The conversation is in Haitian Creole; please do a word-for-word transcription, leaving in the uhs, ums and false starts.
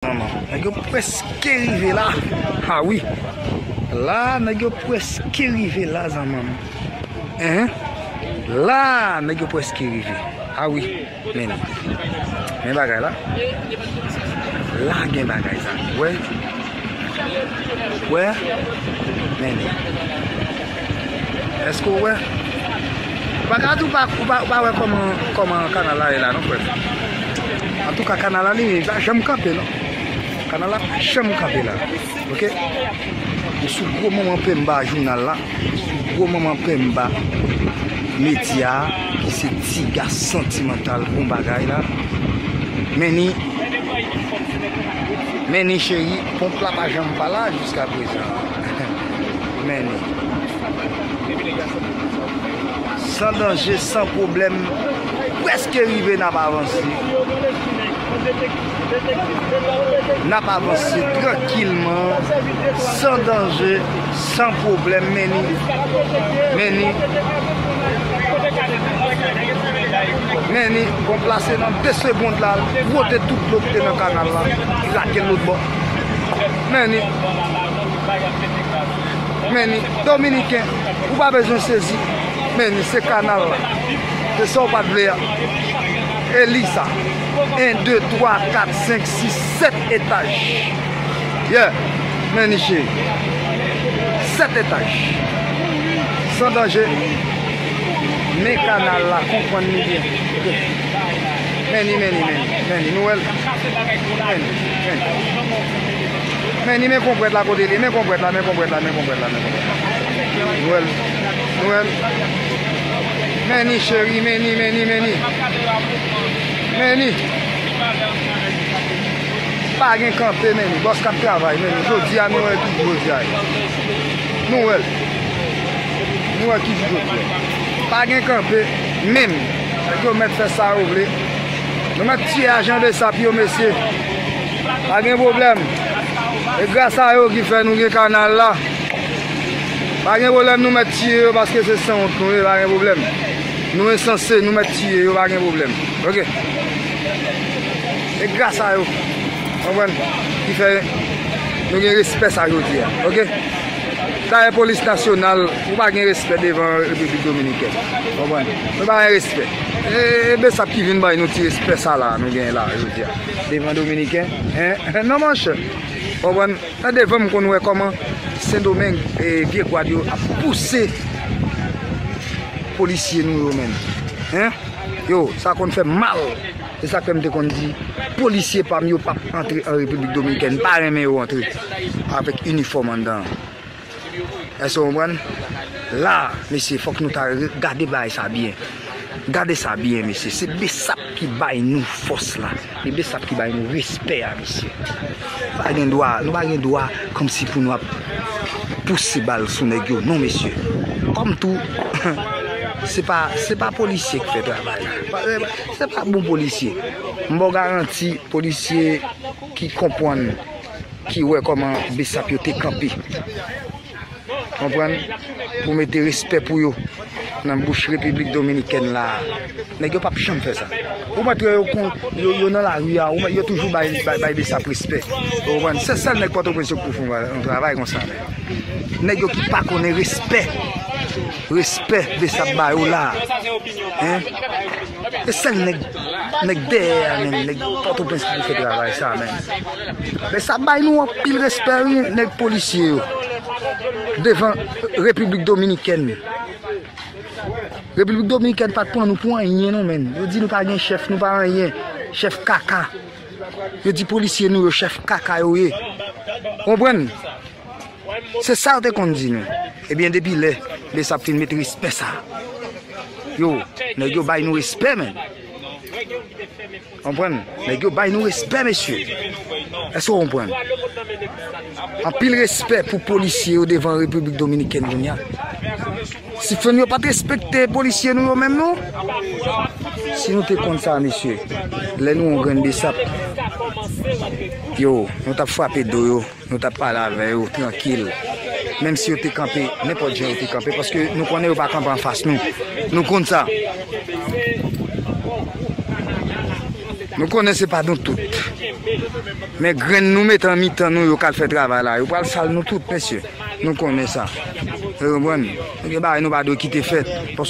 Manman, nèg yo prèske rive la. Ah wi. La, nèg yo prèske rive la, zanmanm. Hein? La, nèg yo prèske rive. Ah wi. Men, men bagay la. La gen bagay sa. Wè. Wè. Men. Èske w wè? Ou pa ka di w pa, ou pa, ou pa wè kòman, kòman kanal la ye la, non, frè m. Antouka, kanal la, li, li pa janm kanpe, non. Kanal la pa janm kanpe la. Ok? Nou sou gwo manman penba jounal la. Nou sou gwo manman penba medya a, ki se Ti Gas Santimantal bon bagay la. Men ni, men ni cheri, ponp la pa janm pa la jiska prezan. Men ni. San danje, san pwoblèm, prèske rive, n ap avanse. N ap avanse trankilman, san danje, san pwoblèm. Men ni, men ni, men ni, bon plase nan de segond la, l wote tout dlo ki te nan kanal la, li lage l lòt bò. Men ni. Men ni, Dominiken, ou pa bezwen sezi. Men ni, se kanal la. Se sa w pa t vle a. E li sa. En, de, twa, kat, senk, sis, sèt etaj. Yeah. Men ni cheri. Sèt etaj. San danje. Men kanal la, konprann li byen. Men ni, men ni, men ni, men ni, nou wè l. Men ni, men ni. Men ni, men konprann la kote li, men konprann la, men konprann la, men konprann la, men konprann la. Nou wè l, nou wè l. Men ni, cheri, men ni, men ni, men ni. Men ni. Pa gen kanpe, men ni. Bòs k ap travay, men ni. Jodi a, nou wè ki jodi a. Nou wè l. Nou wè ki jodi a. Pa gen kanpe, menm. Nèg yo mèt fè sa yo vle. Nou mèt tiye ajan Besap yo, mesye. Pa gen pwoblèm. E gras a yo ki fè nou gen kanal la. Pa gen pwoblèm, nou mèt tiye yo paske se sanwont nou ye, pa gen pwoblèm. Nou ensanse, nou mèt tiye yo, pa gen pwoblèm. Ok? E gras a yo, konprann, ki fè nou gen respè sa jodi a. Ok? Dayè polis nasyonal, ou pa gen respè devan Repiblik Dominikèn. Konprann? Nou pa gen respè. E, e Besap ki vin bay nou ti respè sa la, nou gen la jodi a. Devan Dominiken, hein? Non, monchè. Konprann? Nan devan m konn wè kòman Sendomeng, e, Vye Gwad yo ap pouse polisye nou yo menm. Hein? Yo, sa konn fè m mal. Se sa k fè m te konn di, polisye pa m yo p ap antre an Repiblik Dominikèn. M pa renmen yo antre avèk inifòm anndan an. Èske w konprann? La, mesye, fòk nou ta re-, gade bagay sa byen. Gade sa byen, mesye. Se Besap ki bay nou fòs la. Se Besap ki bay nou respè a, mesye. Pa gen dwa, nou pa gen dwa kòmsi pou nou ap pouse bal sou nèg yo. Non, mesye. Kòm tou, se pa, se pa polisye k fè travay la. Pa, se pa bon polisye. M ba w garanti, polisye ki konprann, ki wè kòman Besap yo te kanpe. Konprann? Pou mete respè pou yo nan bouch Repiblik Dominikèn la. Nèg yo p ap janm fè sa. Ou mèt wè yo kon, yo, yo nan lari a, ou mèt, yo toujou bay, bay, bay Besap respè. Ou konprann? Se sèl nèg Pòtoprens yo k pou fè yon, yon travay konsa, men. Nèg yo ki pa konnen respè. Respè Besap ba yo la. Hein? E sèl nèg, nèg dèyè a menm, nèg Pòtoprens ki pou fè travay sa menm. Men sa bay nou anpil respè, wi, nèg polisye yo. Devan Repiblik Dominikèn. Repiblik Dominikèn pa t pran nou pou anyen, non, menm. Yo di nou pa gen chèf, nou pa anyen. Chèf kaka. Yo di polisye nou yo chèf kaka yo ye. Konprann? Se sa yo te konn di nou. Ebyen, depi lè Besap fin met respè sa. Yo, nèg yo bay nou respè, menm. Konprann? Nèg yo bay nou respè, mesye. Èske w konprann? Anpil respè pou polisye yo devan Repiblik Dominikèn kounye a. Si fè n yo pa t respekte polisye nou yo menm, non? Si nou te konn sa, mesye, lè nou yon grenn Besap, yo, nou t ap frape do yo. Nou t ap pale avè yo trankil. Menm si yo te kanpe, nenpòt jan yo te kanpe, paske nou konnen yo pa kanpe anfas nou. Nou konn sa. Nou konnen se pa nou tout. Men grenn nou mete an mitan nou yo k al fè travay la, yo pral sal nou tout, mesye. Nou konnen sa. Ou konprann? Gen bagay nou pa dwe kite fèt. Paske